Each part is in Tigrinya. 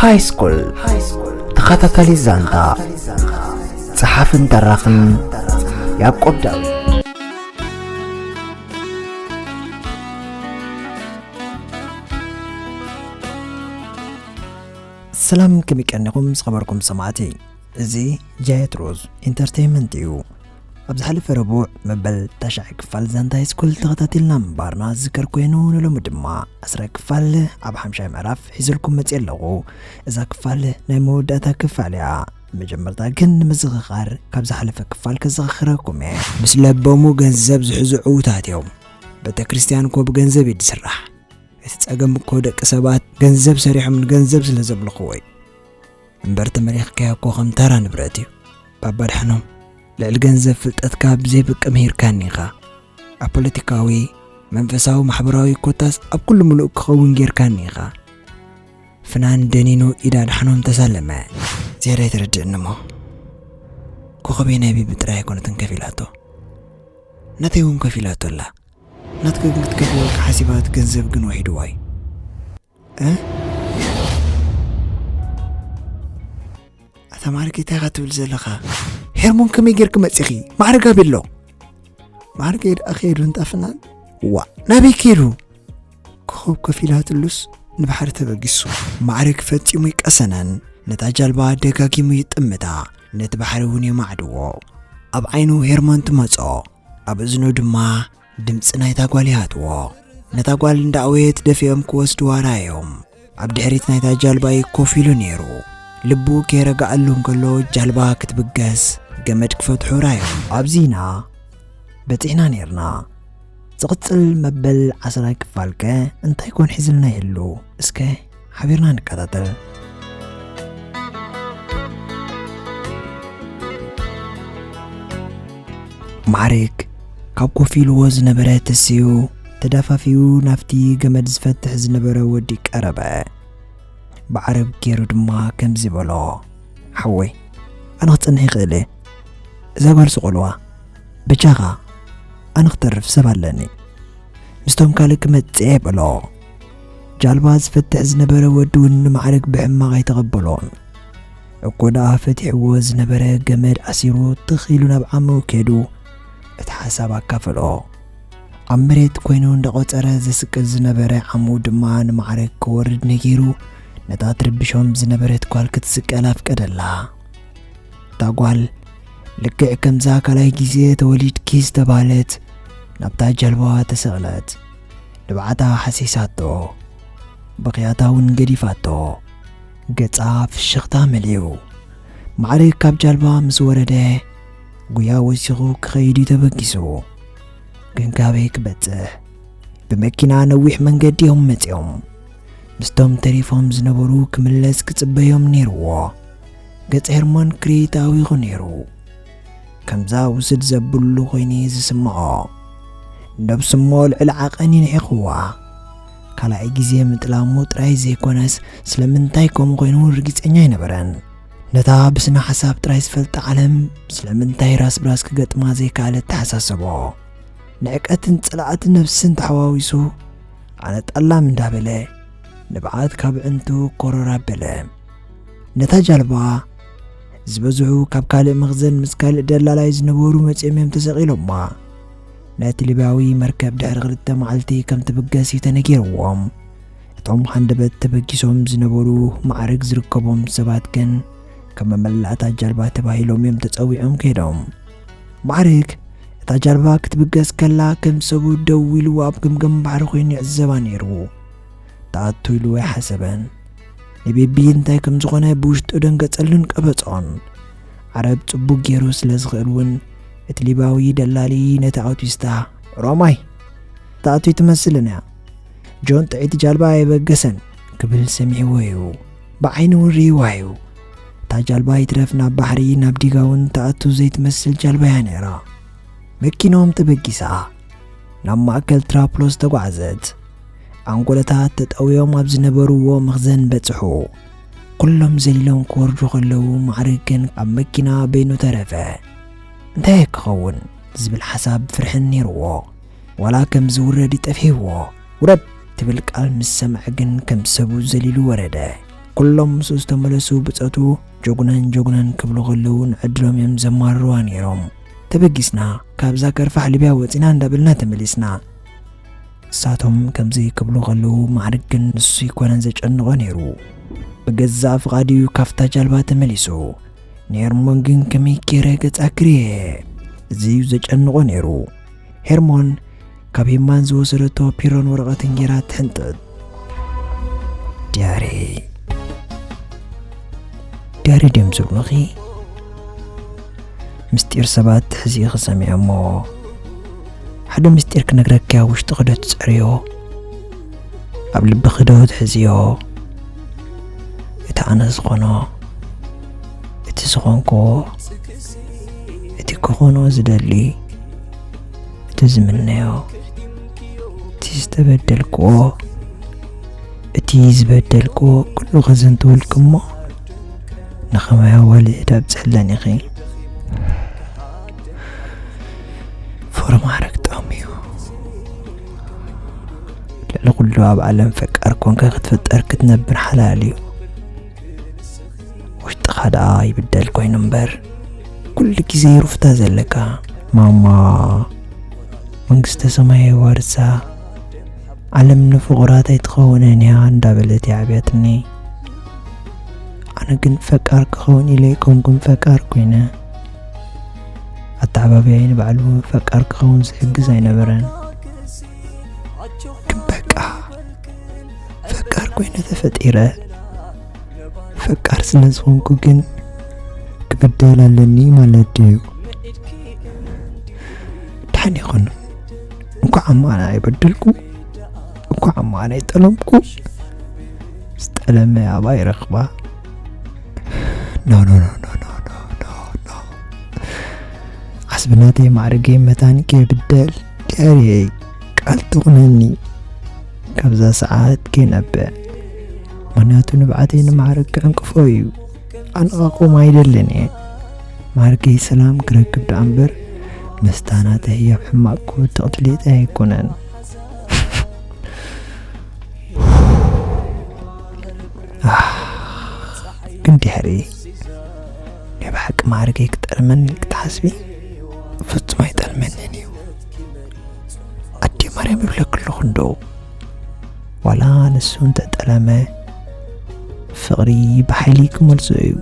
ሃይስኩል ተኸታታሊ ዛንታ፣ ጸሓፍን ተራኽን ያዕቆብ ዳዊት። ሰላም፣ ከመይ ቀኒኹም ዝኸበርኩም ሰማዕቲ? እዚ ጃየት ሮዝ ኢንተርቴይንመንት እዩ። ኣብ ዝሓለፈ ረቡዕ መበል ታሽዓይ ክፋል ዛንታ ሃይስኩል ተኸታቲልና ምንባርና ዝዝከር ኮይኑ፣ ንሎሚ ድማ ዓስራይ ክፋል ኣብ ሓምሻይ ምዕራፍ ሒዘልኩም መፅእ ኣለኹ። እዛ ክፋል ናይ መወዳእታ ክፋል እያ። መጀመርታ ግን ንምዝኽኻር ካብ ዝሓለፈ ክፋል ከዘኻኽረኩም እየ። ምስ ለበሙ ገንዘብ ዝሕዙ ዕዉታት እዮም። ቤተ ክርስቲያን እኮ ብገንዘብ እዩ ዝስራሕ። እቲ ጸገም እኮ ደቂ ሰባት ገንዘብ ሰሪሖም ንገንዘብ ስለ ዘምልኽዎ እዩ። እምበር ተመሊኽካዮ እኮ ከም ተራ ንብረት እዩ። ባባ ድሓኖም ልዕሊ ገንዘብ ፍልጠትካ ብዘይ ብቂ ምሂርካኒ ኢኻ። ኣብ ፖለቲካዊ፣ መንፈሳዊ፣ ማሕበራዊ ኮታስ ኣብ ኩሉ ምሉእ ክኸውን ጌርካኒ ኢኻ። ፍናን ደኒኑ ኢድ ኣድሓኖም ተሳለመ። ዝያዳ ኣይተረድእኒ እሞ፣ ኮኸበይ ናይ ቢቢ ጥራይ ኣይኮነትን ከፊላቶ፣ ናተይ እውን ከፊላቶ ኣላ። ናትካ ግን ክትከፍለልካ ሓሲባ፣ እቲ ገንዘብ ግን ወሒድዋ እዩ። እ? ኣታ ማዕረግ፣ እንታይ ኢኻ ትብል ዘለኻ? ሄርሞን ከመይ ጌርኪ መጺኺ? ማዕረግ ኣበይ ኣሎ? ማዕረገይ ደኣ ከይዱ እንታ ፍናን? ዋ፣ ናበይ ከይዱ? ኮኸብ ከፊላትሉስ ንባሕሪ ተበጊሱ። ማዕረግ ፈጺሙ ይቀሰነን፣ ነታ ጃልባ ደጋጊሙ ይጥምታ፣ ነቲ ባሕሪ እውን የማዕድዎ። ኣብ ዓይኑ ሄርሞን ትመጾ፣ ኣብ እዝኑ ድማ ድምጺ ናይታ ጓል ይሃትዎ። ነታ ጓል እንዳኣወየት ደፊኦም ክወስድዋ ረኣዮም። ኣብ ድሕሪት ናይታ ጃልባ እዩ ኮፍ ኢሉ ነይሩ። ልቡ ከይረግኣሉ እንከሎ ጃልባ ክትብገስ ገመድ ክፈትሑ ረኣዮም። ኣብዚ ኢና በጺሕና ነይርና። ዝቕጽል መበል ዓስራይ ክፋልከ እንታይ ኮን ሒዝልና ይህሉ? እስከ ሓቢርና ንከታተል። ማዕረግ ካብ ኮፍ ኢልዎ ዝነበረ ተሲኡ ተዳፋፊኡ ናብቲ ገመድ ዝፈትሕ ዝነበረ ወዲ ቀረበ። ብዓረብ ገይሩ ድማ ከምዚ በሎ፣ ሓወይ፣ ኣነ ክጸንሕ ይኽእል እየ። እዛ ጓል ስቐልዋ፣ በጃኻ፣ ኣነ ክተርፍ ሰብ ኣለኒ። ምስቶም ካልእ ክመጽእ እየ በሎ። ጃልባ ዝፈትሕ ዝነበረ ወዲ እውን ንማዕረግ ብሕማቕ ኣይተቐበሎን። እኮ ደኣ ፈቲሕዎ ዝነበረ ገመድ ኣሲሩ ትኽ ኢሉ ናብ ዓምኡ ከይዱ እቲ ሓሳብ ኣካፈሎ። ኣብ መሬት ኮይኑ እንዳቖጸረ ዘስቅል ዝነበረ ዓምኡ ድማ ንማዕረግ ክወርድ ነጊሩ ነታ ትርብሾም ዝነበረት ጓል ክትስቀል ኣፍቀደላ። እታ ጓል ልክዕ ከምዛ ካልኣይ ግዜ ተወሊድኪ ዝተባህለት ናብታ ጀልባዋ ተሰቕለት። ንብዓታ ሓሲሳቶ፣ ብኽያታ እውን ገዲፋቶ። ገጻ ፍሽኽታ መሊኡ። ማዕረግ ካብ ጃልባ ምስ ወረደ፣ ጉያ ወሲኹ ክኸይድ እዩ ተበጊሱ። ግን ካበይ ክበጽሕ? ብመኪና ነዊሕ መንገዲ እዮም መጺኦም። ምስቶም ተሪፎም ዝነበሩ ክምለስ ክጽበዮም ነይርዎ። ገጽ ሄርሞን ክሪት ኣዊኹ ነይሩ። ከምዛ ውስድ ዘብሉ ኮይኑ እዩ ዝስምዖ። ነብሱ እሞ ልዕሊ ዓቐን ይንሒኽዋ። ካልኣይ ግዜ ምጥላሙ ጥራይ ዘይኮነስ፣ ስለምንታይ ከምኡ ኮይኑ ርግጸኛ ኣይነበረን። ነታ ብስነ ሓሳብ ጥራይ ዝፈልጣ ዓለም ስለምንታይ ራስ ብራስ ክገጥማ ዘይከኣለ ተሓሳሰቦ። ንዕቀትን ጽልኣትን ነብስን ተሓዋዊሱ፣ ኣነ ጠላም እንዳበለ ንብዓት ካብ ዕንቱ ኮረር ኣበለ። ነታ ጃልባ ዝበዝሑ ካብ ካልእ መኽዘን ምስ ካልእ ደላላይ ዝነበሩ መጺኦም እዮም ተሰቒሎማ። ነቲ ሊብያዊ መርከብ ድሕሪ ክልተ መዓልቲ ከም ትብገስ እዩ ተነጊርዎም። እቶም ሃንደበት ተበጊሶም ዝነበሩ ማዕረግ ዝርከቦም ሰባት ግን ከም መመላእታ ጃልባ ተባሂሎም እዮም ተጸዊዖም ከይዶም። ማዕረግ እታ ጃልባ ክትብገስ ከላ ከም ሰቡ ደው ኢሉ ኣብ ገምገም ባሕሪ ኮይኑ ይዕዘባ ነይሩ። ተኣቱ ኢሉ ኣይሓሰበን። ንቤቢ እንታይ ከም ዝኾነ ብውሽጡ ደንገጸሉን ቀበጾን። ዓረብ ጽቡቕ ገይሩ ስለ ዝኽእል እውን እቲ ሊባዊ ደላሊ ነቲ ኣውቲስታ፣ "ሮማይ፣ ተኣቱ ትመስልን እያ። ጆን ጥዕይቲ ጃልባ ኣይበገሰን" ክብል ሰሚዕዎ እዩ። ብዓይኑ እውን ርእይዋ እዩ። እታ ጃልባ ይትረፍ ናብ ባሕሪ፣ ናብ ዲጋ እውን ተኣቱ ዘይትመስል ጃልባ እያ ነይራ። መኪኖም ተበጊሳ ናብ ማእከል ትራፕሎስ ተጓዕዘት። ኣንጎለታት ተጠውዮም ኣብ ዝነበርዎ መኽዘን በጽሑ። ኩሎም ዘሊሎም ክወርዱ ከለዉ፣ ማዕረግ ግን ኣብ መኪና በይኑ ተረፈ። እንታይ ክኸውን ዝብል ሓሳብ ፍርሕን ነይርዎ። ዋላ ከም ዝውረድ ይጠፍይዎ። "ውረድ!" ትብል ቃል ምስ ሰምዐ ግን ከም ሰቡ ዘሊሉ ወረደ። ኩሎም ምስኡ ዝተመለሱ ብጸቱ ጀጉናን ጀጉናን ክብሉ ከለዉ ንዕድሎም እዮም ዘማርርዋ ነይሮም። ተበጊስና፣ ካብዛ ከርፋሕ ሊብያ ወጺና እንዳበልና ተመሊስና። እሳቶም ከምዚ ክብሉ ከለዉ ማዕርግ ግን ንሱ ኣይኮነን ዘጨንቖ ነይሩ። ብገዛእ ፍቓዱ እዩ ካብታ ጃልባ ተመሊሱ። ንሄርሞን ግን ከመይ ገይረ ገጻ ክርየ? እዚ እዩ ዘጨንቖ ነይሩ። ሄርሞን ካብ ሄማን ዝወሰደቶ ፒሮን ወረቐትን ጌራ ትሕንጥጥ። ድያሪ፣ ድያሪ ድዮም ዝብሉኺ? ምስጢር ሰባት ትሕዚ ኢኺ ሰሚዐሞ። ሓደ ምስጢር ክነግረኪ ኣብ ውሽጥኺ ዶ ትጸርዮ? ኣብ ልብኺ ዶ ትሕዝዮ? እቲ ኣነ ዝኾኖ፣ እቲ ዝኾንክዎ፣ እቲ ክኾኖ ዝደሊ፣ እቲ ዝምነዮ፣ እቲ ዝተበደልክዎ፣ እቲ ዝበደልክዎ ኩሉ ከዘንትወልኪ እሞ፣ ንኸማይ ኣዋልድ ኣብጽሕለን ኢኺ። ፍቕሪ ማዕረ ክጥዕም እዩ። ልዕሊ ኩሉ ኣብ ዓለም ፈቃር ኮንካ ክትፍጠር ክትነብር ሓላል እዩ። ውሽጥኻ ደኣ ይብደል ኮይኑ እምበር፣ ኩሉ ግዜ ሩፍታ ዘለካ። ማማ፣ መንግስተ ሰማይ የዋርሳ፣ ዓለም ንፍቑራት ኣይትኸውንን እያ እንዳበለት እያ ዓብያትኒ። ኣነ ግን ፈቃር ክኸውን ኢለ ኣይኮንኩን ፈቃር ኮይነ። ኣተዓባብያይ ንባዕሉ ፈቃር ክኸውን ዝሕግዝ ኣይነበረን። ግን በቃ ፈቃር ኮይነ ተፈጢረ። ፈቃር ስለ ዝኾንኩ ግን ክብደል ኣለኒ ማለት ድዩ? ደሓን ይኹን። እንኳዕ እሞ ኣነ ኣይበደልኩ፣ እንኳዕ እሞ ኣነ ኣይጠለምኩ። ዝጠለመ ኣባ ይረኽባ። ኖ፣ ኖ፣ ኖ። ዓስቢ ናተይ ማዕርገይ መታን ከይብደል ድያሪየይ ቃል ትኹነኒ። ካብዛ ሰዓት ከይነብዕ። ምኽንያቱ ንብዓተይ ንማዕርግ ክዕንቅፎ እዩ። ኣነ ክቐውም ኣይደልን እየ። ማዕርገይ ሰላም ክረክብ ደኣ እምበር፣ ምስታ ናተይ ህያብ ሕማቕ ክወድቕ ድሌተይ ኣይኮነን። ኣህ፣ ግን ድሕሪ ናይ ብሓቂ ማዕርገይ ክጠልመኒ ክትሓስቢ? ፍጹም ኣይጠልመንን እዩ። ኣዴ ማርያም ይብለኪ ኣለኹ እንዶ። ዋላ ንሱ እንተጠለመ፣ ፍቕሪ ብሓይሊ ክመልሶ እዩ።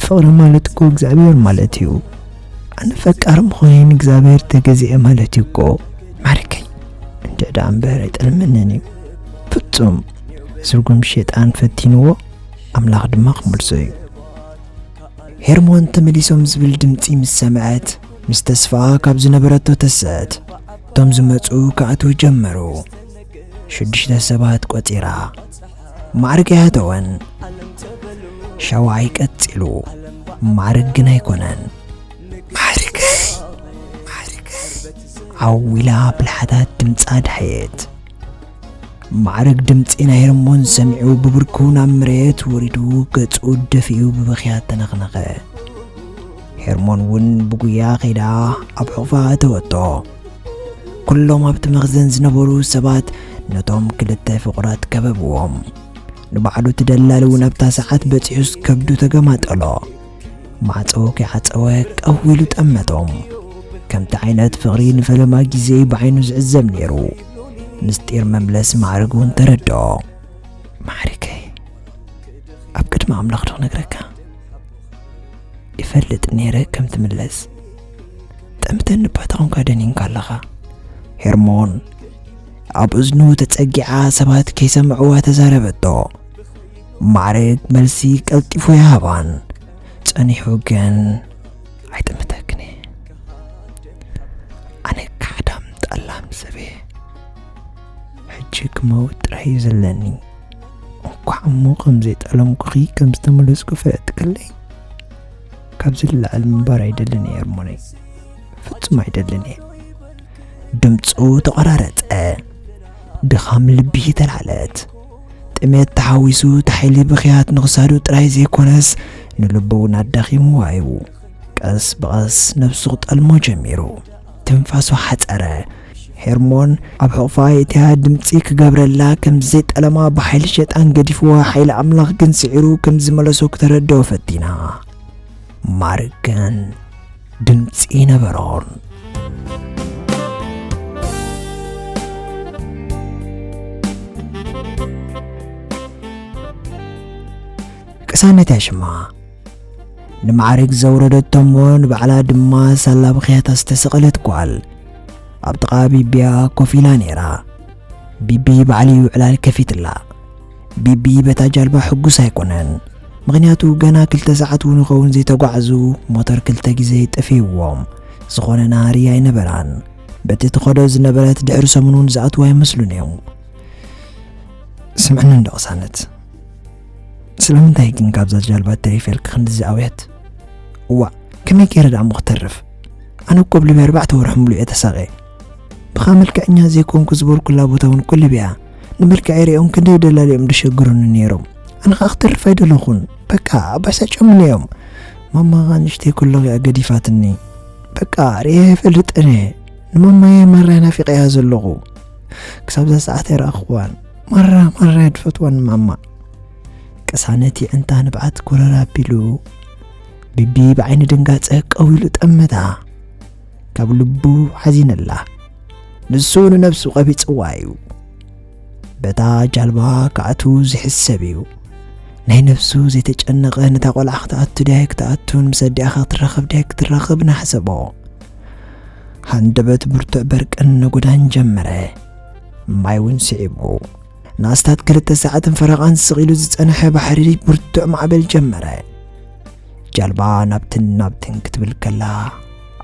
ፍቕሪ ማለት እኮ እግዚኣብሔር ማለት እዩ። ኣነ ፈቃር ምዃነይ ንእግዚኣብሔር ተገዚኤ ማለት እዩ እኮ። ማዕርገይ፣ እንድዒ ደኣ እምበር ኣይጠልመንን እዩ። ፍጹም ስርጉም ሸይጣን ፈቲንዎ፣ ኣምላኽ ድማ ክመልሶ እዩ። ሄርሞን ተመሊሶም ዝብል ድምጺ ምስ ሰምዐት፣ ምስ ተስፋኣ ካብ ዝነበረቶ ተሰአት። እቶም ዝመጹ ክኣትዉ ጀመሩ። ሽዱሽተ ሰባት ቆጺራ። ማዕርግ ኣይኣተወን። ሻውዓይ ቀጺሉ። ማዕርግ ግን ኣይኮነን። ማዕርገይ! ማዕርገይ! ዓው ኢላ ብልሓታት ድምጻ ደሃየት። ማዕርግ ድምጺ ናይ ሄርሞን ሰሚዑ ብብርኩ ናብ መሬት ወሪዱ ገጹ ደፊኡ ብብኽያት ተነኽነኸ። ሄርሞን እውን ብጉያ ከይዳ ኣብ ሕቑፋ ኣተወቶ። ኩሎም ኣብቲ መኽዘን ዝነበሩ ሰባት ነቶም ክልተ ፍቑራት ከበብዎም። ንባዕሉ እቲ ደላሊ እውን ኣብታ ሰዓት በጺሑስ ከብዱ ተገማጠሎ። ማዕጾ ከይዓጸወ ቀው ኢሉ ጠመቶም። ከምቲ ዓይነት ፍቕሪ ንፈለማ ግዜ ብዓይኑ ዝዕዘብ ነይሩ። ምስጢር መምለስ ማዕርግ እውን ተረድኦ። ማዕርገይ፣ ኣብ ቅድሚ ኣምላኽ ዶ ክነግረካ? ይፈልጥ ነይረ ከም ትምለስ። ጠምተኒ እባ፣ እንታይ ኾንካ ደኒንካ ኣለኻ? ሄርሞን ኣብ እዝኑ ተጸጊዓ ሰባት ከይሰምዕዋ ተዛረበቶ። ማዕርግ መልሲ ቀልጢፉ ኣይሃባን። ጸኒሑ ግን፣ ኣይጥምተክን እየ። ኣነ ካሕዳም ጠላም ሰብ እየ። ሕጂ ክመውት ጥራይ እዩ ዘለኒ። እንኳዕ እሞ ከም ዘይጠለምኩኺ ከም ዝተመለስኩ ፈለጥክለይ። ካብዚ ንላዕሊ ምንባር ኣይደልን እየ ሄርሞነይ። ፍጹም ኣይደልን እየ። ድምጹ ተቖራረጸ። ድኻም ልቢ ተላዕለት። ጥሜት ተሓዊሱ እቲ ሓይሊ ብኽያት ንኽሳዱ ጥራይ ዘይኮነስ ንልቡ እውን ኣዳኺምዋ እዩ። ቀስ ብቐስ ነብሱ ክጠልሞ ጀሚሩ። ትንፋሱ ሓጸረ። ሄርሞን ኣብ ሕቑፋ የእትያ ድምጺ ክገብረላ ከም ዘይጠለማ ብሓይሊ ሸጣን ገዲፍዋ፣ ሓይሊ ኣምላኽ ግን ስዒሩ ከም ዝመለሶ ክተረድኦ ፈቲና። ማዕርግ ግን ድምጺ ነበሮን። ቅሳነት ያሽማ ንማዕርግ ዘውረደቶ እሞ ንባዕላ ድማ ሳላ ብኽያታ ዝተሰቐለት ጓል ኣብ ጥቓ ቢቢያ ኮፍ ኢላ ነይራ። ቢቢ ባዕሉ እዩ ዕላል ከፊትላ። ቢቢ በታ ጃልባ ሕጉስ ኣይኮነን። ምኽንያቱ ገና ክልተ ሰዓት እውን ይኸውን ዘይተጓዕዙ ሞተር ክልተ ግዜ ጠፊእዎም። ዝኾነ ናህሪ ኣይነበራን። በቲ ትኸዶ ዝነበረት ድሕሪ ሰሙን እውን ዝኣትዉ ኣይመስሉን እዮም። ስምዕኒ እንዶ ቅሳነት፣ ስለምንታይ ግን ካብዛ ጃልባ ተሪፈ ኢልኪ ክንድዚ ኣውያት? እዋእ፣ ከመይ ገይረ ደኣ እሞ ክተርፍ? ኣነ እኮ ኣብ ሊብያ ኣርባዕተ ወርሒ ሙሉእ እየ ተሳቒየ። ብኻ መልክዐኛ ዘይኮንኩ ዝበልኩላ ቦታ እውን እኮ ሊብያ። ንመልክዐይ ሪኦም ክንደይ ደላሊ እዮም ደሸግሩኒ ነይሮም። ኣነ ኸኣ ክተርፍ ኣይደለኹን። በቃ ኣባሳጭዮምኒ እዮም። ማማ ኸኣ ንእሽተይ ከለኹ እያ ገዲፋትኒ። በቃ ርእየ ኣይፈልጥን እየ። ንማማየ ማራ ናፊቐያ ዘለኹ። ክሳብ እዛ ሰዓት ኣይረኣኽዋን። ማራ ማራ እየ ድፈትዋ ንማማ። ቅሳነት የዕንታ ንብዓት ኮረር ኣቢሉ፣ ቢቢ ብዓይኒ ድንጋጸ ቀው ኢሉ ጠመታ። ካብ ልቡ ሓዚነላ። ንሱ ንነብሱ ቀቢጽዋ እዩ። በታ ጃልባ ክኣቱ ዝሕሰብ እዩ። ናይ ነብሱ ዘይተጨነቐ፣ ነታ ቆልዓ ክትኣቱ ድያ ኣይክትኣቱን፣ ምስ ኣዲኣ ክትራኸብ ድያ ኣይክትራኸብ እናሓሰቦ። ሃንደበት ብርቱዕ በርቅን ነጎዳን ጀመረ። ማይ እውን ስዒቡ። ንኣስታት ክልተ ሰዓትን ፈረቓን ስቕ ኢሉ ዝጸንሐ ባሕሪ ብርቱዕ ማዕበል ጀመረ። ጃልባ ናብትን ናብትን ክትብል ከላ፣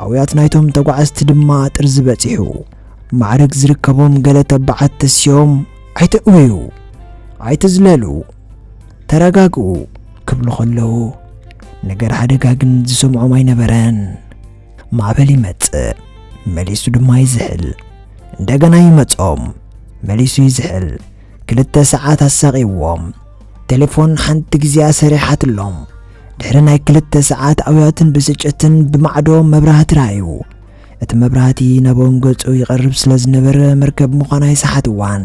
ኣውያት ናይቶም ተጓዓዝቲ ድማ ጥርዚ በጺሑ። ማዕርግ ዝርከቦም ገለ ተባዓት ተሲኦም፣ "ኣይትእወዩ፣ ኣይትዝለሉ፣ ተረጋግኡ" ክብሉ ከለዉ፣ ነገር ሓደጋ ግን ዝሰምዖም ኣይነበረን። ማዕበል ይመጽእ፣ መሊሱ ድማ ይዝሕል። እንደገና ይመጾም፣ መሊሱ ይዝሕል። ክልተ ሰዓት ኣሳቒዎም። ቴሌፎን ሓንቲ ግዜ ኣሰሪሓትሎም። ድሕሪ ናይ ክልተ ሰዓት ኣውያትን ብስጭትን ብማዕዶ መብራህቲ ረኣዩ። እቲ መብራህቲ ናቦም ገጹ ይቐርብ ስለ ዝነበረ መርከብ ምዃና ኣይሰሓትዋን።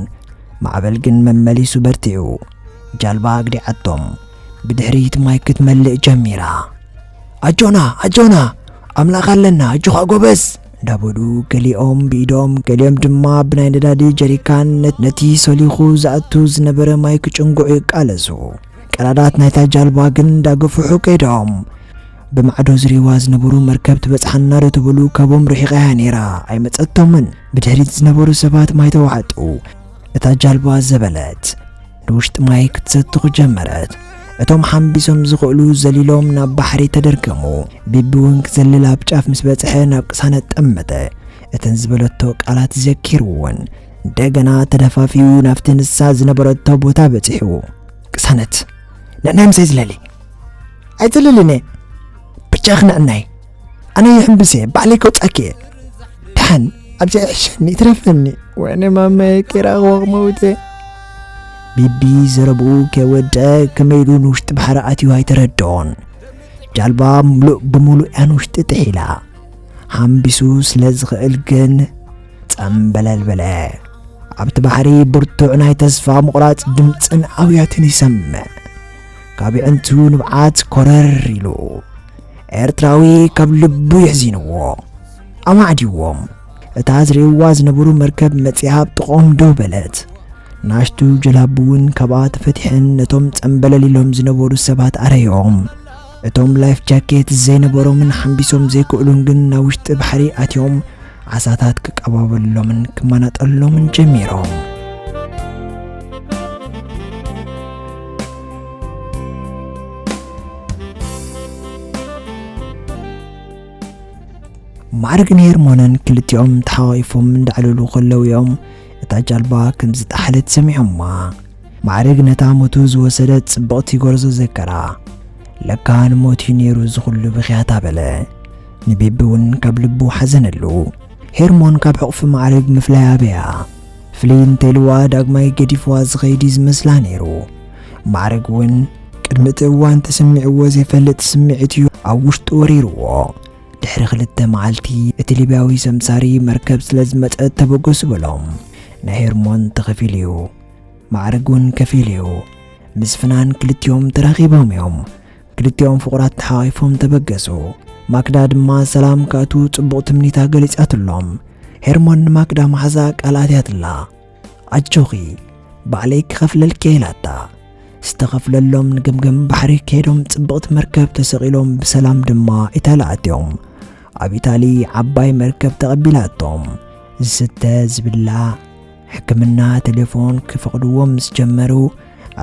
ማዕበል ግን መመሊሱ በርቲዑ። ጃልባ ኣግዲዓቶም። ብድሕሪት ማይ ክትመልእ ጀሚራ። "ኣጆና፣ ኣጆና፣ ኣምላኽ ኣለና፣ ኣጆኻ ጎበዝ!" እንዳበሉ ገሊኦም ብኢዶም፣ ገሊኦም ድማ ብናይ ነዳዲ ጀሪካን ነ-፣ ነቲ ሰሊኹ ዝኣቱ ዝነበረ ማይ ክጭንጉዑ ይቃለሱ። ቀዳዳት ናይታ ጃልባ ግን እንዳገፍሑ ከይዶም። ብማዕዶ ዝሪዋ ዝነበሩ መርከብ ትበጽሓና ዶ ትብሉ ካብኦም ርሒቓ እያ ነይራ፣ ኣይመጸቶምን። ብድሕሪት ዝነበሩ ሰባት ማይ ተዋሕጡ። እታ ጃልባ ዘበለት። ንውሽጢ ማይ ክትሰትኹ ጀመረት። እቶም ሓምቢሶም ዝኽእሉ ዘሊሎም ናብ ባሕሪ ተደርገሙ። ቢቢ እውን ክዘልል ኣብ ጫፍ ምስ በጽሐ ናብ ቅሳነት ጠመተ። እተን ዝበለቶ ቃላት ዘኪሩ እውን እንደገና ተደፋፊኡ ናብቲ ንሳ ዝነበረቶ ቦታ በጺሑ። "ቅሳነት፣ ንዕናይ ምሳይ ዝለሊ!" "ኣይትልልን እየ! ብጃኺ ንዕናይ! ኣነ ይሕምብስ እየ፣ ባዕለይ ከውጻኪ እየ! ደሓን ኣብዚ ኣይሕሸኒ፣ ይትረፈኒ!" "ወይኔ ማማየ፣ ከይረኣኽዋ ክመውት እየ!" ቢቢ ዘረብኡ ከይወደአ ከመይ ኢሉ ንውሽጢ ባሕሪ ኣትዩ ኣይተረድኦን። ጃልባ ምሉእ ብምሉእ እያ ንውሽጢ ጥሒላ። ሓምቢሱ ስለ ዝኽእል ግን ጸምበለል በለ። ኣብቲ ባሕሪ ብርቱዕ ናይ ተስፋ ምቑራጽ ድምጽን ኣውያትን ይሰምዕ። ካብ የዕንቱ ንብዓት ኮረር ኢሉ። ኤርትራዊ ካብ ልቡ የሕዚንዎ። ኣማዕዲዎም። እታ ዝርእይዋ ዝነበሩ መርከብ መጺኣ ኣብ ጥቕኦም ደው በለት። ናሽቱ ጀላቡ እውን ካብኣ ተፈቲሐን ነቶም ጸምበለል ኢሎም ዝነበሩ ሰባት ኣረዮም። እቶም ላይፍ ጃኬት ዘይነበሮምን ሓምቢሶም ዘይክእሉን ግን ናብ ውሽጢ ባሕሪ ኣትዮም ዓሳታት ክቀባበልሎምን ክመናጠልሎምን ጀሚሮም። ማዕርግን ሄርሞንን ክልቲኦም ተሓቋቒፎም እንዳዕለሉ ከለዉ እዮም እታ ጃልባ ከም ዝጠሓለት ሰሚዖማ። ማዕርግ ነታ ሞቱ ዝወሰደት ጽብቕቲ ጎርዞ ዘከራ። "ለካ ንሞት እዩ ነይሩ እዚ ኹሉ ብኽያት" ኣበለ። ንቢቢ እውን ካብ ልቡ ሓዘነሉ። ሄርሞን ካብ ሕቑፊ ማዕርግ ምፍላይ ኣበያ። ፍልይ እንተኢልዋ ዳግማይ ገዲፍዋ ዝኸይድ እዩ ዝመስላ ነይሩ። ማዕርግ እውን ቅድሚ እቲ እዋን ተሰሚዕዎ ዘይፈልጥ ስምዒት እዩ ኣብ ውሽጡ ወሪርዎ። ድሕሪ ክልተ መዓልቲ እቲ ሊብያዊ ሰምሳሪ መርከብ ስለ ዝመጸት ተበገሱ በሎም። ናይ ሄርሞን ተኸፊሉ እዩ፣ ማዕርግ እውን ከፊሉ እዩ። ምስ ፍናን ክልቲኦም ተራኺቦም እዮም። ክልቲኦም ፍቑራት ተሓቋይፎም ተበገሱ። ማክዳ ድማ ሰላም ክኣትዉ ጽቡቕ ትምኒታ ገሊጻትሎም። ሄርሞን ንማክዳ መሓዛ ቃል ኣትያትላ። ኣጆኺ፣ ባዕለይ ክኸፍለልኪ እየ ኢላታ። ዝተኸፍለሎም ንገምገም ባሕሪ ከይዶም ጽብቕቲ መርከብ ተሰቒሎም ብሰላም ድማ ኢታልያ ኣትዮም። ኣብ ኢታሊ ዓባይ መርከብ ተቐቢላቶም። ዝስተ ዝብላዕ፣ ሕክምና፣ ቴሌፎን ክፈቕድዎም ምስ ጀመሩ፣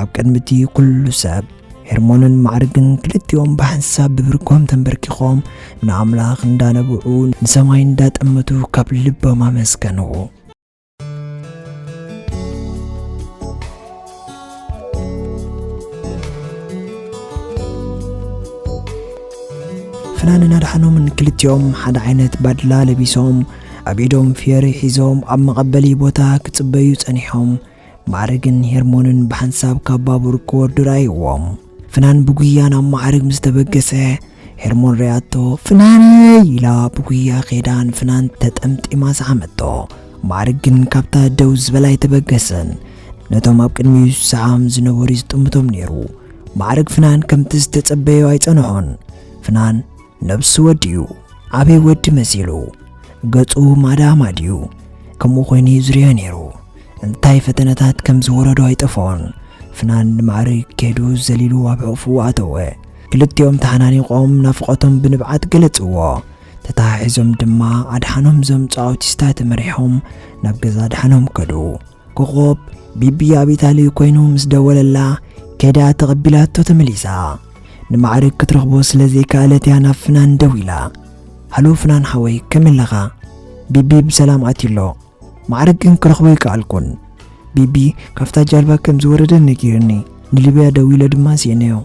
ኣብ ቅድሚ እቲ ኩሉ ሰብ፣ ሄርሞንን ማዕርግን ክልቲኦም ብሓንሳብ ብብርኮም ተንበርኪኾም ንኣምላኽ እንዳነብዑ ንሰማይ እንዳጠመቱ ካብ ልቦም ኣመስገንዎ። ፍናንን ኣድሓኖምን ክልቲኦም ሓደ ዓይነት ባድላ ለቢሶም፣ ኣብ ኢዶም ፍዮሪ ሒዞም ኣብ መቐበሊ ቦታ ክጽበዩ ጸኒሖም። ማዕርግን ሄርሞንን ብሓንሳብ ካብ ባቡር ክወርዱ ረኣይዎም። ፍናን ብጉያ ናብ ማዕርግ ምስ ተበገሰ፣ ሄርሞን ሪኣቶ፣ "ፍናነይ!" ኢላ ብጉያ ኸይዳ ንፍናን ተጠምጢማ ሰዓመቶ። ማዕርግ ግን ካብታ ደው ዝበላ ኣይተበገሰን። ነቶም ኣብ ቅድሚኡ ዝሰዓም ዝነበሩ ዝጥምቶም ነይሩ። ማዕርግ ፍናን ከምቲ ዝተጸበዮ ኣይጸንሖን። ፍናን ነብሱ ወዲኡ፣ ዓብዪ ወዲ መሲሉ፣ ገጹ ማዳ ማድዩ፣ ከምኡ ኮይኑ እዩ ዝርእዮ ነይሩ። እንታይ ፈተነታት ከም ዝወረዶ ኣይጠፍኦን። ፍናን ንማዕርግ ከይዱ ዘሊሉ ኣብ ሕቑፉ ኣተወ። ክልቲኦም ተሓናኒቖም ናፍቖቶም ብንብዓት ገለጽዎ። ተተሓሒዞም ድማ ኣድሓኖም ዘምጽኦ ኣውቲስታ ተመሪሖም ናብ ገዛ ኣድሓኖም ከዱ። ኮኾብ ቢቢ ኣብ ኢታሊ ኮይኑ ምስ ደወለላ፣ ከይዳ ተቐቢላቶ ተመሊሳ። ንማዕርግ ክትረኽቦ ስለ ዘይከኣለት እያ ናብ ፍናን ደዊላ። "ሃሎ ፍናን ሓወይ፣ ከመይ ኣለኻ? ቢቢ ብሰላም ኣትዩ ኣሎ። ማዕርግ ግን ክረኽቦ ኣይከኣልኩን። ቢቢ ካብታ ጃልባ ከም ዝወረደ ነጊሩኒ። ንሊብያ ደዊለ ድማ ስኢነዮ።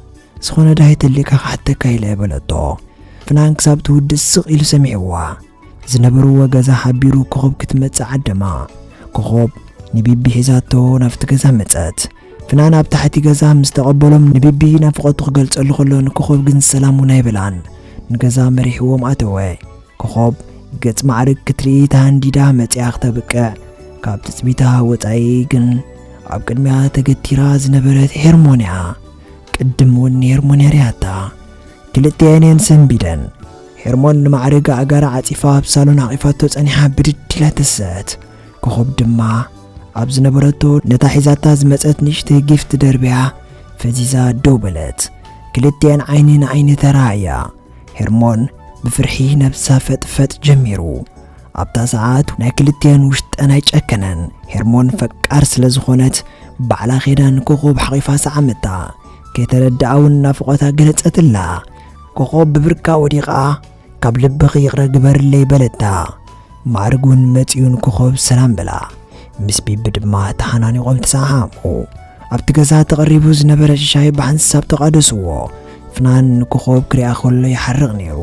ዝኾነ ደሃይ ተልካ ክሓተካ ኢለ" በለቶ። ፍናን ክሳብ ትውድእ ስቕ ኢሉ ሰሚዕዋ። ዝነበርዎ ገዛ ሓቢሩ ኮኾብ ክትመጽእ ዓደማ። ኮኾብ ንቢቢ ሒዛቶ ናብቲ ገዛ መጸት። ፍናን ኣብ ታሕቲ ገዛ ምስ ተቐበሎም ንቢቢ ናፍቖቱ ክገልጸሉ ከሎ ንኮኾብ ግን ሰላም እውን ኣይበላን። ንገዛ መሪሕዎም ኣተወ። ኮኾብ ገጽ ማዕርግ ክትርኢ ተሃንዲዳ መጺኣ ክተብቅዕ፣ ካብ ትጽቢታ ወጻኢ ግን ኣብ ቅድሚኣ ተገቲራ ዝነበረት ሄርሞን እያ። ቅድም እውን ንሄርሞን እያ ሪኣታ። ክልቲኤን እየን ሰንቢደን። ሄርሞን ንማዕርግ ኣእጋራ ዓጺፋ ኣብ ሳሎን ሓቒፋቶ ጸኒሓ ብድድ ኢላ ተሰት። ኮኾብ ድማ ኣብ ዝነበረቶ ነታ ሒዛታ ዝመጸት ንእሽተይ ጊፍት ደርብያ ፈዚዛ ደው በለት። ክልቲኤን ዓይኒ ንዓይኒ ተረኣያ። ሄርሞን ብፍርሒ ነብሳ ፈጥፈጥ ጀሚሩ። ኣብታ ሰዓት ናይ ክልቲኤን ውሽጠን ኣይጨከነን። ሄርሞን ፈቃር ስለ ዝኾነት ባዕላ ኸይዳ ንኮኾብ ሓቒፋ ሰዓመታ። ከይተረድኣ እውን ናፍቖታ ገለጸትላ። ኮኾብ ብብርካ ወዲቓ፣ "ካብ ልብኺ ይቕረ ግበርለይ" በለታ። ማዕርግ እውን መጺኡ ንኮኾብ ሰላም በላ። ምስ ቢቢ ድማ ተሓናኒቖም ተሰዓዓሙ። ኣብቲ ገዛ ተቐሪቡ ዝነበረ ሻሂ ብሓንሳብ ተቓደስዎ። ፍናን ንኮኾብ ክሪኣ ከሎ ይሓርቕ ነይሩ።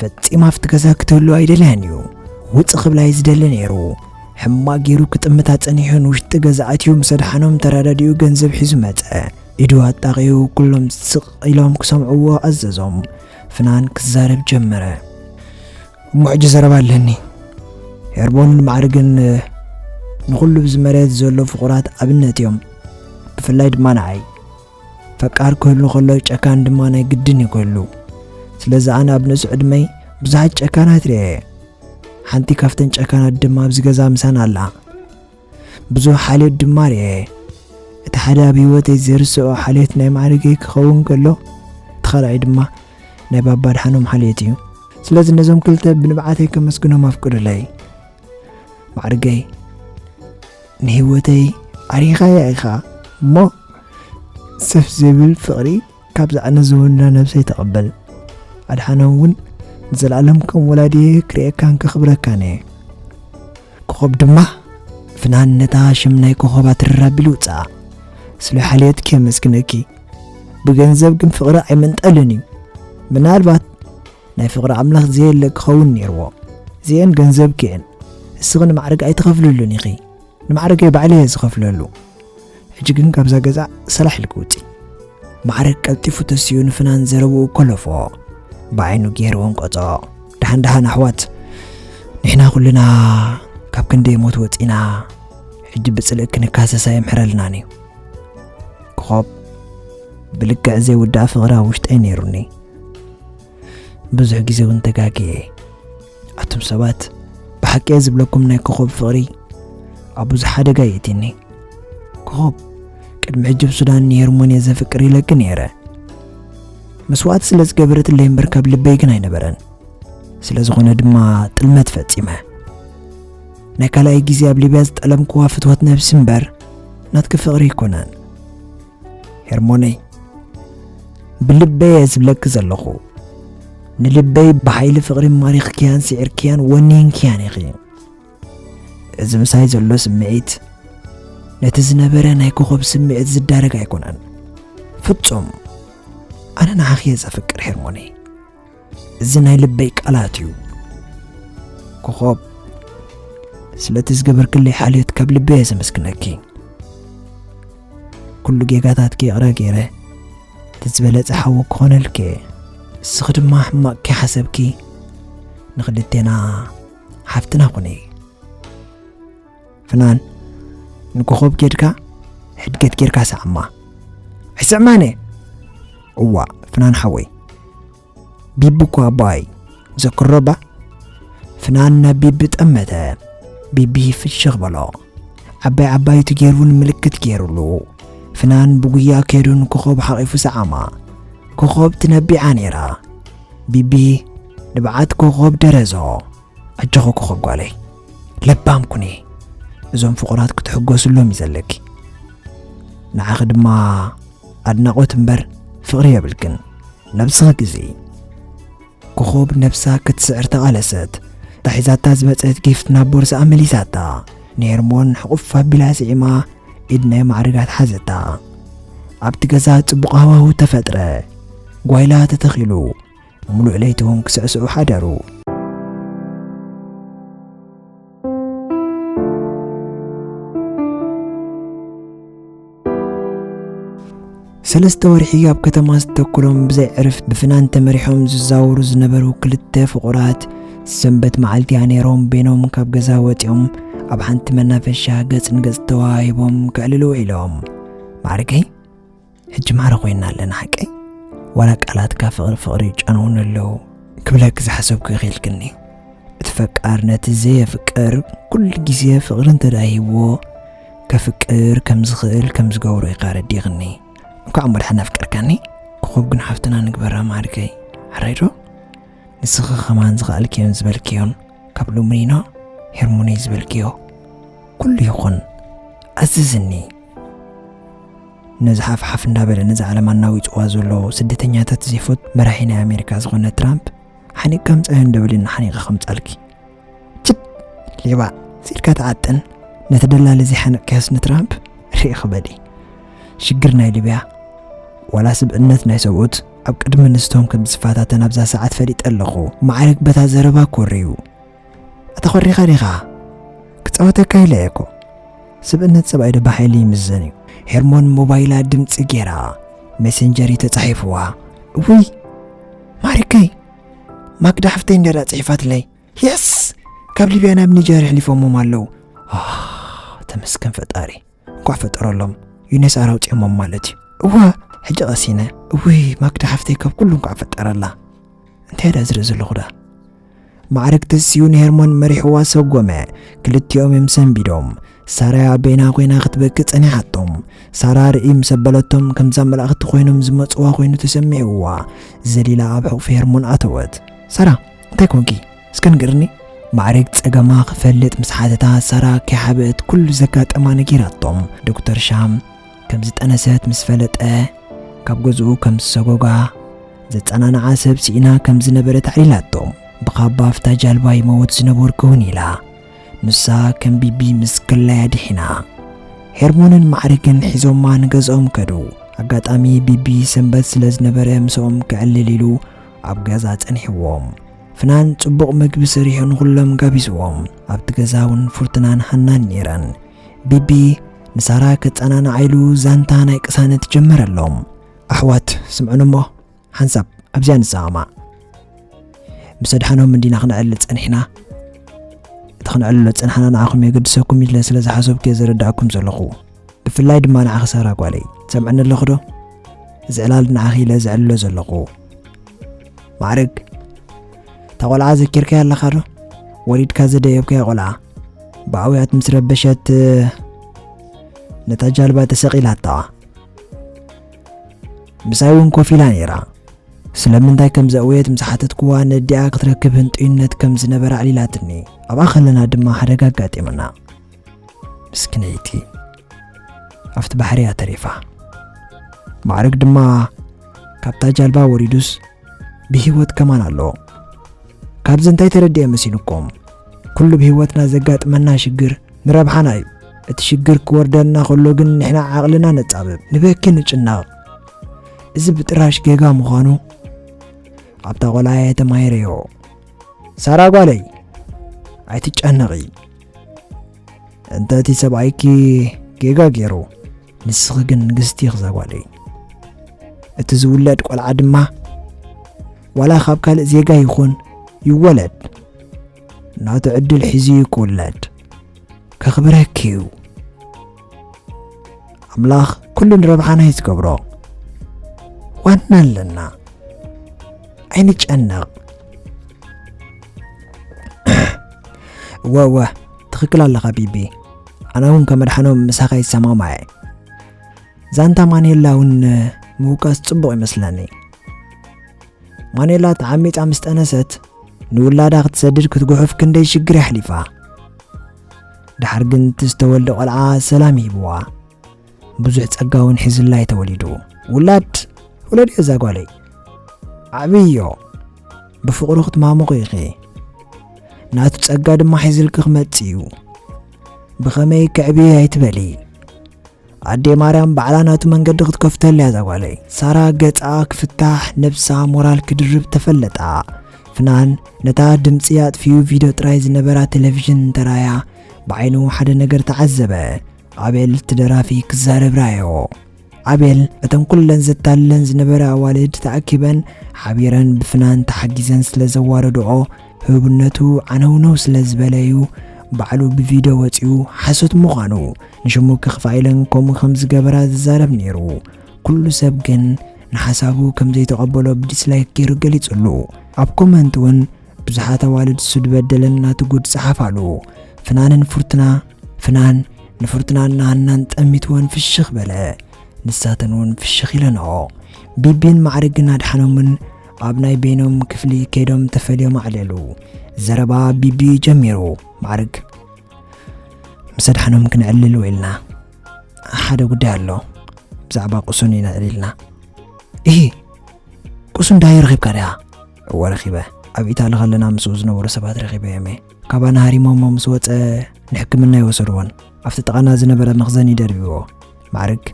ፈጺማ ኣብቲ ገዛ ክትህሉ ኣይደልያን እዩ። ውጽእ ክብላ እዩ ዝደሊ ነይሩ። ሕማቕ ገይሩ ክጥምታ ጸኒሑ ንውሽጢ ገዛ ኣትዩ ምስ ኣድሓኖም ተረዳዲኡ ገንዘብ ሒዙ መጸ። ኢዱ ኣጣቒኡ ኩሎም ስቕ ኢሎም ክሰምዕዎ ኣዘዞም። ፍናን ክዛረብ ጀመረ። "እሞ ሕጂ ዘረባ ኣለኒ። ሄርሞንን ማዕርግን ንኹሉ ብዚ መሬት ዘሎ ፍቑራት ኣብነት እዮም። ብፍላይ ድማ ንዓይ። ፈቃር ክህሉ ከሎ ጨካን ድማ ናይ ግድን እዩ ክህሉ። ስለዚ ኣነ ኣብ ንእስ ዕድመይ ብዙሓት ጨካናት ርእየ። ሓንቲ ካብተን ጨካናት ድማ ኣብዚ ገዛ ምሳና ኣላ። ብዙሕ ሓልዮት ድማ ርእየ። እቲ ሓደ ኣብ ህይወተይ ዘይርስዖ ሓልዮት ናይ ማዕርገይ ክኸውን ከሎ፣ እቲ ካልኣይ ድማ ናይ ባባ ኣድሓኖም ሓልዮት እዩ። ስለዚ ነዞም ክልተ ብንብዓተይ ከመስግኖም ኣፍቅዱለይ። ማዕርገይ፣ ንህይወተይ ኣሪኻያ ኢኻ እሞ፣ ሰፍ ዘይብል ፍቕሪ ካብዛ ኣነ ዝወንና ነብሰይ ተቐበል። ኣድሓኖም እውን ንዘለኣለም ከም ወላዲየ ክርእየካን ከኽብረካን እየ። ኮኾብ ድማ፣ ፍናን ነታ ሽም ናይ ኮኾብ ኣትርር ኣቢሉ ውጽኣ። ስለ ሓልዮትኪ የመስግነኪ። ብገንዘብ ግን ፍቕሪ ኣይምንጠልን እዩ። ምናልባት ናይ ፍቕሪ ኣምላኽ ዘየለ ክኸውን ነይርዎ። እዚኤን ገንዘብኪ እየን። እስኺ ንማዕርግ ኣይትኸፍልሉን ኢኺ። ንማዕርገይ ባዕለይ እየ ዝኸፍለሉ። ሕጂ ግን ካብዛ ገዛ ሰላሕ ኢልኪ ውጺ። ማዕረግ ቀልጢፉ ተሲኡ ንፍናን ዘረብኡ ኮለፎ። ብዓይኑ ገይሩ ወንቆጾ። ደሓን ደሓን ኣሕዋት፣ ንሕና ኩልና ካብ ክንደይ ሞት ወጺና፣ ሕጂ ብጽልኢ ክንካሰሳ የምሕረልናን እዩ። ኮኾብ ብልክዕ ዘይውዳእ ፍቕሪ ኣብ ውሽጠይ ነይሩኒ። ብዙሕ ግዜ እውን ተጋግየ። ኣቱም ሰባት፣ ብሓቂ እየ ዝብለኩም፣ ናይ ኮኾብ ፍቕሪ ኣብ ብዙሕ ሓደጋ የእትኒ። ኮኾብ፣ ቅድሚ ሕጂ ኣብ ሱዳን ንሄርሞን እየ ዘፍቅር ኢለኪ ነይረ። መስዋእቲ ስለ ዝገበረትለይ እምበር ካብ ልበይ ግን ኣይነበረን። ስለ ዝኾነ ድማ ጥልመት ፈጺመ። ናይ ካልኣይ ግዜ ኣብ ሊብያ ዝጠለምክዋ ፍትወት ነብሲ እምበር ናትኪ ፍቕሪ ኣይኮነን። ሄርሞነይ፣ ብልበይ እየ ዝብለኪ ዘለኹ። ንልበይ ብሓይሊ ፍቕሪ ማሪኽክያን ስዒርክያን ወኒንክያን ኢኺ። እዚ ምሳይ ዘሎ ስምዒት ነቲ ዝነበረ ናይ ኮኾብ ስምዒት ዝዳረግ ኣይኮነን። ፍጹም። ኣነ ንዓኺ እየ ዘፍቅር ሄርሞነይ። እዚ ናይ ልበይ ቃላት እዩ። ኮኾብ፣ ስለቲ ዝገበርክለይ ሓልዮት ካብ ልበይ እየ ዘመስግነኪ። ኩሉ ጌጋታትኪ ይቕረ ገይረ፣ እቲ ዝበለጸ ሓዊ ክኾነልኪ እየ። እስኺ ድማ ሕማቕ ከይሓሰብኪ ንኽልቴና ሓፍትና ኩኒ። ፍናን፣ ንኮኾብ ኬድካ ሕድገት ጌርካ ስዓማ። ኣይስዕማን እየ። እዋ፣ ፍናን ሓወይ፣ ቢቢ እኮ ኣቦኣ እዩ። ዘክሮ እባ። ፍናን ናብ ቢቢ ጠመተ። ቢቢ ፍሽኽ በሎ። ዓባይ ዓባይቱ ገይሩ ንምልክት ገይሩሉ። ፍናን ብጉያ ከይዱ ንኮኾብ ሓቒፉ ሰዓማ። ኮኾብ ትነቢዓ ነይራ። ቢቢ ንብዓት ኮኾብ ደረዞ። ኣጆኺ ኮኾብ ጓለይ፣ ለባም ኩኒ። እዞም ፍቑራት ክትሕጎስሎም እዩ ዘለኪ። ንዓኺ ድማ ኣድናቖት እምበር ፍቕሪ የብልክን። ነብስኺ ግዝኢ። ኮኾብ ነብሳ ክትስዕር ተቓለሰት። እታ ሒዛታ ዝመጸት ጊፍት ናብ ቦርስኣ መሊሳታ። ንሄርሞን ሕቑፍ ኣቢላ ስዒማ፣ ኢድ ናይ ማዕርጋት ሓዘታ። ኣብቲ ገዛ ጽቡቕ ሃዋህው ተፈጥረ። ጓይላ ተተኺሉ። ሙሉእ ለይቲ እውን ክስዕስዑ ሓደሩ። ሰለስተ ወርሒ ኣብ ከተማ ዝተክሎም ብዘይ ዕርፍ ብፍናን ተመሪሖም ዝዛወሩ ዝነበሩ ክልተ ፍቑራት፣ ሰንበት መዓልቲ ኣኔሮም ቤኖም ካብ ገዛ ወጺኦም ኣብ ሓንቲ መናፈሻ ገጽ ንገጽ ተዋሂቦም ከዕልሉ ውዒሎም። ማዕርገይ፣ ሕጂ ማዕረ ኮይና ኣለና ሓቀይ? ዋላ ቃላትካ ፍቕሪ ፍቕሪ ይጨንዉኒ ኣለዉ ክብለኪ ዝሓሰብኩ ይኺልክኒ። እቲ ፈቃር ነቲ ዘየፍቅር ኩሉ ግዜ ፍቕሪ እንተ ደኣ ሂብዎ፣ ከፍቅር ከም ዝኽእል ከም ዝገብሮ ኢኻ ረዲእኽኒ። እንኳዕ እሞ ደሓን ኣፍቀርካኒ። ኮኾብ ግን ሓፍትና ንግበራ ማዕርገይ። ሕራይ ዶ? ንስኺ ኸማን ዝኸኣልክዮን ዝበልክዮን ካብ ሎሚ ኒኖ ሄርሞነይ ዝበልክዮ ኩሉ ይኹን። ኣዝዝኒ። ነዚ ሓፍሓፍ እንዳበለ ነዚ ዓለም ኣናዊጽዋ ዘሎ ስደተኛታት ዘይፈቱ መራሒ ናይ ኣሜሪካ ዝኾነ ትራምፕ ሓኒቕካ ምጻዮ እንዶ በለኒ ሓኒቐ ከምጻልኪ። ችድ! ሌባ! ሲድካ ትዓጥን ነቲ ደላሊ ዘይሓነቕካዮስ ንትራምፕ ርኢ ክበዲ። ሽግር ናይ ሊብያ ዋላ ስብእነት ናይ ሰብኡት ኣብ ቅድሚ ንስቶም ከም ዝፈታተን ኣብዛ ሰዓት ፈሊጠ ኣለኹ። ማዕረግ በታ ዘረባ ኮርዩ። ኣታ ኮሪኻ ዲኻ? ክጻወተካ ኢለ እየ እኮ። ስብእነት ሰብኣይ ዶ ብሓይሊ ይምዘን እዩ? ሄርሞን ሞባይላ ድምጺ ጌራ ሜሴንጀር እዩ ተጻሒፍዋ። እውይ ማሪከይ፣ ማክዳ ሓፍተይ እንድያ ጽሒፋትለይ። የስ! ካብ ሊብያ ናብ ኒጀር ኣሕሊፎሞም ኣለዉ። ኣህ፣ ተመስገን ፈጣሪ። እንኳዕ ፈጠረሎም። ዩኔስኣር ኣውጺኦሞም ማለት እዩ። እዋ፣ ሕጂ ቀሲነ። እውይ ማክዳ ሓፍተይ ካብ ኩሉ እንኳዕ ፈጠረላ። እንታይ ደኣ ዝርኢ ዘለኹ ደኣ? ማዕረግ ተሲኡ ንሄርሞን መሪሕዋ ሰጎመ። ክልቲኦም እዮም ሰንቢዶም። ሳራ በይና ኮይና ክትበኪ ጸኒሓቶም። ሳራ ርኢ ምስ ኣበለቶም ከምዛ መላእኽቲ ኮይኖም ዝመጽዋ ኮይኑ ተሰሚዕዋ። ዘሊላ ኣብ ሕቑፊ ሄርሞን ኣተወት። ሳራ፣ እንታይ ኮንኪ? እስከ ንገርኒ። ማዕረግ ጸገማ ክፈልጥ ምስ ሓተታ ሳራ ከይሓበአት ኩሉ ዘጋጠማ ነጊራቶም። ዶክተር ሻም ከም ዝጠነሰት ምስ ፈለጠ ካብ ገዝኡ ከም ዝሰጎጋ ዘጸናንዓ ሰብ ስኢና ከም ዝነበረት ኣዕሊላቶም። ብኻባ ኣብታ ጃልባ ይመውት ዝነበርኩ እውን ኢላ። ንሳ ከም ቢቢ ምስ ክላይ ኣድሒና። ሄርሞንን ማዕረግን ሒዞማ ንገዝኦም ከዱ። ኣጋጣሚ ቢቢ ሰንበት ስለ ዝነበረ ምስኦም ክዕልል ኢሉ ኣብ ገዛ ጸኒሕዎም። ፍናን ጽቡቕ መግቢ ሰሪሑ ንኹሎም ጋቢዝዎም። ኣብቲ ገዛ እውን ፉርትናን ሃናን ነይረን። ቢቢ ንሳራ ከጸናንዓ ኢሉ ዛንታ ናይ ቅሳነት ጀመረሎም። ኣሕዋት ስምዑኒ እሞ ሓንሳብ ኣብዚኣ ንሰማማዕ። ምስ ኣድሓኖም እንዲና ክነዕልል ጸኒሕና። እቲ ክነዕልሎ ዝጸናሕና ንዓኹም የገድሰኩም ኢለ ስለ ዝሓሰብኩ እየ ዘረዳእኩም ዘለኹ። ብፍላይ ድማ ንዓኺ ሳራ ጓለይ። ትሰምዕኒ ኣለኺ ዶ? እዚ ዕላል ንዓኺ ኢለ ዘዕልሎ ዘለኹ። ማዕርግ፣ እታ ቆልዓ ዘኪርካያ ኣለኻ ዶ? ወሊድካ ዘደየብካያ ቆልዓ። ብኣውያት ምስ ረበሸት፣ ነታ ጃልባ ተሰቒላታ። ምሳይ እውን ኮፍ ኢላ ነይራ። ስለምንታይ ከም ዘእወየት ምስ ሓተትክዋ፣ ነዲኣ ክትረክብ ህንጡይነት ከም ዝነበራ ኣዕሊላትኒ። ኣብኣ ከለና ድማ ሓደጋ ኣጋጢሙና። ምስኪነይቲ፣ ኣብቲ ባሕሪ እያ ተሪፋ። ማዕርግ ድማ ካብታ ጃልባ ወሪዱስ ብህይወት ከማን ኣሎ። ካብዚ እንታይ ተረዲኤ መሲልኩም? ኩሉ ብህይወትና ዘጋጥመና ሽግር ንረብሓና እዩ። እቲ ሽግር ክወርደና ከሎ ግን ንሕና ዓቕልና ነጻብብ፣ ንበኪ፣ ንጭነቕ። እዚ ብጥራሽ ጌጋ ምዃኑ ኣብታ ቆልዓ እየ ተማሂረዮ። ሳራ ጓለይ፣ ኣይትጨነቒ። እንተ እቲ ሰብኣይኪ ጌጋ ገይሩ፣ ንስኺ ግን ንግስቲ ኢኺ እዛ ጓለይ። እቲ ዝውለድ ቆልዓ ድማ ዋላ ካብ ካልእ ዜጋ ይኹን ይወለድ፣ ናቱ ዕድል ሒዙ እዩ ክውለድ። ከኽብረኪ እዩ። ኣምላኽ ኩሉ ንረብሓና እዩ ዝገብሮ። ዋና ኣለና። ኣይንጨነቕ። እወ፣ እወ፣ ትኽክል ኣለኻ ቢቢ። ኣነ እውን ከም ኣድሓኖም ምሳኻ ይሰማማዕ እየ። ዛንታ ማኔላ እውን ምውቃስ ጽቡቕ ይመስለኒ። ማኔላ ተዓሚጻ ምስ ጠነሰት፣ ንውላዳ ክትሰድድ ክትጉሕፍ ክንደይ ሽግር የሕሊፋ። ድሓር ግን እቲ ዝተወልደ ቆልዓ ሰላም ሂብዋ። ብዙሕ ጸጋ እውን ሒዝላ እዩ ተወሊዱ። ውላድ ውለድዮ እዛ ጓለይ። ዓብዮ። ብፍቕሩ ክትማሙቑ ኢኺ። ናቱ ጸጋ ድማ ሒዝልኪ ክመጽእ እዩ። ብኸመይ ክዕብዮ ኣይትበሊ። ኣዴ ማርያም ባዕላ ናቱ መንገዲ ክትከፍተሉ እያ እዛ ጓለይ። ሳራ ገጻ ክፍታሕ፣ ነብሳ ሞራል ክድርብ ተፈለጣ። ፍናን ነታ ድምጺ ኣጥፊኡ ቪድዮ ጥራይ ዝነበራ ቴሌቪዥን እንተራያ ብዓይኑ ሓደ ነገር ተዓዘበ። ኣቤል እቲ ደራፊ ክዛረብ ረኣዮ። ኣቤል እተን ኩለን ዘታልለን ዝነበራ ኣዋልድ ተኣኪበን ሓቢረን ብፍናን ተሓጊዘን ስለ ዘዋረድኦ ህቡብነቱ ዓነውነው ስለ ዝበለዩ ባዕሉ ብቪድዮ ወጺኡ ሓሶት ምዃኑ ንሽሙ ከኽፍኣ ኢለን ከምኡ ከም ዝገበራ ዝዛረብ ነይሩ። ኩሉ ሰብ ግን ንሓሳቡ ከም ዘይተቐበሎ ብዲስላይክ ገይሩ ገሊጹሉ። ኣብ ኮመንት እውን ብዙሓት ኣዋልድ እሱ ዝበደለን ናቱ ጉድ ጸሓፋሉ። ፍናንን ፍርቱና፣ ፍናን ንፍርቱናን ንሃናን ጠሚትወን ፍሽኽ በለ። ንሳተን እውን ፍሽኽ ኢለንኦ። ቢቢን ማዕርግን ኣድሓኖምን ኣብ ናይ በይኖም ክፍሊ ከይዶም ተፈልዮም ኣዕለሉ። ዘረባ ቢቢ ጀሚሩ። ማዕርግ፣ ምስ ኣድሓኖም ክንዕልል ውዒልና። ሓደ ጉዳይ ኣሎ። ብዛዕባ ቁሱን ኢና ዕሊልና። ኢሂ፣ ቁሱን ዳዮ ረኺብካ ዲኻ? እወ ረኺበ። ኣብ ኢታሊ ከለና ምስኡ ዝነበሩ ሰባት ረኺበዮም እየ። ካባና ሃሪሞሞ ምስ ወጸ ንሕክምና ይወሰድዎን ኣብቲ ጥቓና ዝነበረ መኽዘን ይደርብዎ። ማዕርግ፣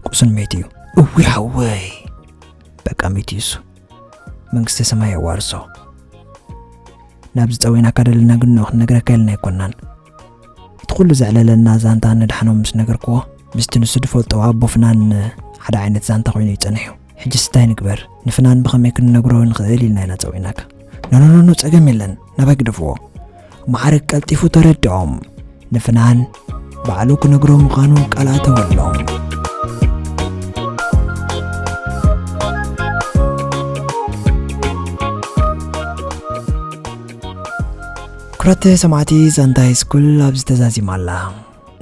ቁሱን መይቱ እዩ። እዊ ሓወይ፣ በቃ መይቱ እዩ እሱ። መንግስተ ሰማይ የዋርሶ። ናብዚ ጸዊዕናካ ደለና ግን ንኡ ክንነግረካ ኢልና ኣይኮናን። እቲ ኩሉ ዘዕለለና ዛንታ ነድሓኖም ምስ ነገርክዎ፣ ምስቲ ንሱ ዝፈልጦ ኣቦ ፍናን ሓደ ዓይነት ዛንታ ኮይኑ እዩ ጸኒሑ። ሕጅስ እንታይ ንግበር? ንፍናን ብኸመይ ክንነግሮ ንኽእል ኢልና ኢና ጸዊዕናካ። ኖ፣ ኖ፣ ኖ፣ ኖ፣ ጸገም የለን። ናባይ ግደፍዎ። ማዕርግ ቀልጢፉ ተረድኦም። ንፍናን ባዕሉ ክነግሮ ምዃኑ ቃል ኣተወሎም። ክቡራት ሰማዕቲ፣ ዛንታ ሃይስኩል ኣብዚ ተዛዚማ ኣላ።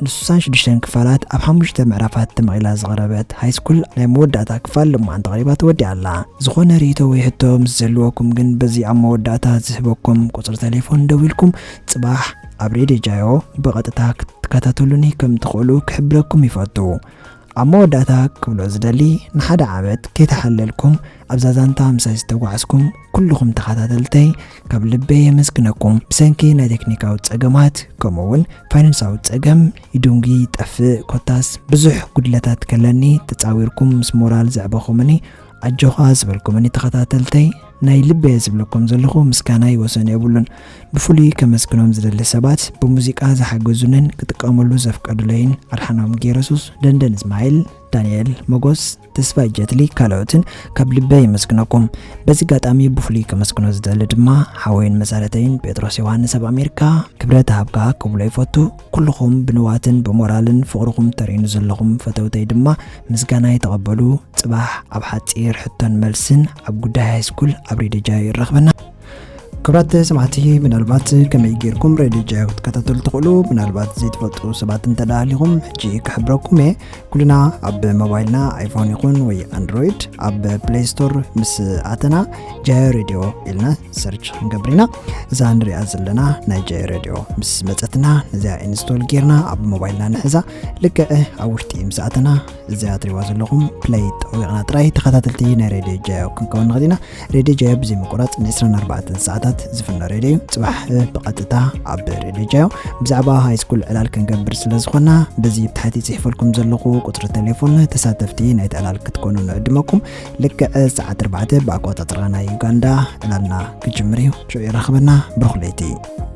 ንስሳን ሽዱሽተን ክፋላት ኣብ ሓሙሽተ ምዕራፋት ተመቒላ ዝቐረበት ሃይስኩል ናይ መወዳእታ ክፋል ልማን ተቕሪባ ተወዲኣ ኣላ። ዝኾነ ርእይቶ ወይ ሕቶ ምስ ዝህልወኩም ግን በዚ ኣብ መወዳእታ ዝህበኩም ቁጽሪ ተሌፎን ደዊልኩም ጽባሕ ኣብ ሬድዮ ጃዮ ብቐጥታ ክትከታተሉኒ ከም ትኽእሉ ክሕብረኩም ይፈቱ። ኣብ መወዳእታ ክብሎ ዝደሊ፣ ንሓደ ዓመት ከይተሓለልኩም ኣብዛ ዛንታ ምሳይ ዝተጓዕዝኩም ኩልኹም ተኸታተልተይ ካብ ልበይ የመስግነኩም። ብሰንኪ ናይ ቴክኒካዊ ጸገማት ከምኡ እውን ፋይናንሳዊ ጸገም ይድንጉ ይጠፍእ፣ ኮታስ ብዙሕ ጉድለታት ከለኒ ተጻዊርኩም ምስ ሞራል ዘዕበኹምኒ ኣጆኻ ዝበልኩምኒ ተኸታተልተይ ናይ ልበየ ዝብለኩም ዘለኹ ምስጋናይ ወሰን የብሉን። ብፍሉይ ከመስግኖም ዝደሊ ሰባት ብሙዚቃ ዝሓገዙንን ክጥቀመሉ ዘፍቀዱለይን ኣድሓኖም ጌረሱስ፣ ደንደን እስማኤል፣ ዳንኤል መጎስ፣ ተስፋይ ጀትሊ፣ ካልኦትን ካብ ልበ የመስግነኩም። በዚ ኣጋጣሚ ብፍሉይ ከመስግኖ ዝደሊ ድማ ሓወይን መሳርሕተይን ጴጥሮስ ዮሃንስ ኣብ ኣሜሪካ። ክብረት ሃብካ ክብሎ ይፈቱ። ኩልኹም ብንዋትን ብሞራልን ፍቕርኹም ተርእዩኒ ዘለኹም ፈተውተይ ድማ ምስጋናይ ተቐበሉ። ጽባሕ ኣብ ሓጺር ሕቶን መልስን ኣብ ጉዳይ ሃይስኩል ኣብ ሬድዮ ጃዮ ይራኽበና። ክብራት ሰማዕቲ፣ ምናልባት ከመይ ጌርኩም ሬድዮ ጃዮ ክትከታተሉ ትኽእሉ ምናልባት ዘይትፈልጡ ሰባት እንተ ደኣ ኣሊኹም፣ ሕጂ ክሕብረኩም እየ። ኩልና ኣብ ሞባይልና ኣይፎን ይኹን ወይ ኣንድሮይድ ኣብ ፕሌይ ስቶር ምስ ኣተና ጃዮ ሬድዮ ኢልና ሰርች ክንገብር ኢና። እዛ ንሪኣ ዘለና ናይ ጃዮ ሬድዮ ምስ መጸትና፣ ነዚኣ ኢንስቶል ጌርና ኣብ ሞባይልና ንሕዛ። ልክዕ ኣብ ውሽጢ ምስ ኣተና፣ እዚኣ ትሪእዋ ዘለኹም ፕሌይ ጠዊቕና ጥራይ ተኸታተልቲ ናይ ሬድዮ ጃዮ ክንከውን ንኽእል ኢና። ሬድዮ ጃዮ ብዘይ ምቁራጽ ን24 ሰዓታት ዝፍኖ ሬድዮ እዩ። ጽባሕ ብቐጥታ ኣብ ሬድዮ ጃዮ ብዛዕባ ሃይስኩል ዕላል ክንገብር ስለ ዝኾና፣ በዚ ብታሕቲ ጽሒፈልኩም ዘለኹ ቁጽሪ ቴሌፎን ተሳተፍቲ ናይቲ ዕላል ክትኮኑ ንዕድመኩም። ልክዕ ሰዓት ኣርባዕተ ብኣቆጻጽራ ናይ ዩጋንዳ ዕላልና ክጅምር እዩ። ሽዑ ይራኽበና። ብሩኽ ለይቲ።